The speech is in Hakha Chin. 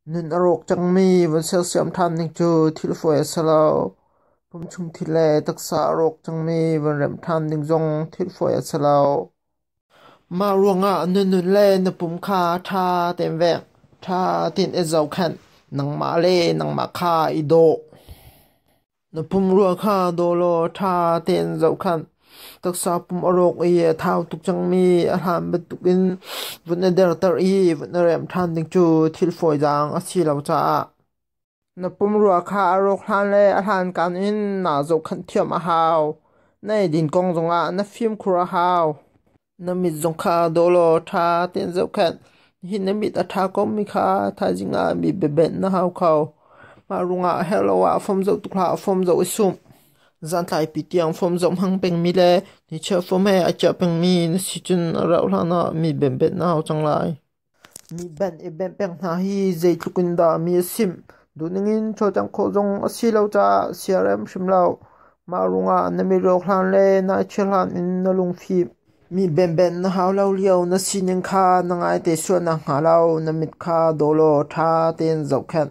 Nun a rawk cangmi von sersiam ṭhan ding cu thil fawi a si lo. Pum chung thil le taksa a rawk cangmi von remh ṭhan ding zong thil fawi a si lo. Mah ruangah na nun le na pum kha ṭha tein veng, ṭha tein i zohkhenh. Nangmah le nangmah kha i daw. Na pumrua kha daw law ṭha tein zohkhenh. Taksa pum a rawk i a thau tuk cangmi a hlan bantukin vun i derter i vun i remh ṭhan ding cu thil fawizaang a si lo caah na pumrua kha a rawk hlan le a hlankan in naa zohkhenh thiam a hau. Na eidin kong zongah na fimkhur a hau. Na mit zong kha daw law ṭha tein zohkhenh. Nihin na mit a ṭha komi kha thaizing ah mi biabenh na hau kho. Mah ruangah a herh lo ah fom zoh tuk hlah, fom zoh i sum. Zantlaipi tiang fom zoh hmang pengmi le nichiah fom he a ciah pengmi na si cun a rauh hlan ah mi benhbenh na hau cang lai. Mi benh i benh peng hna hi zeitluk in dah mi a simh. Duhning in cawlcangh khawh zong a si lo caah siarem hrim lo. Mah ruangah na mitrawk hlan le nai chir hlan in na lungfim. Mi benhbenh na hau lo lio na sining kha na ngaite sual nakhnga lo na mit kha daw law ṭha tein zohkhenh.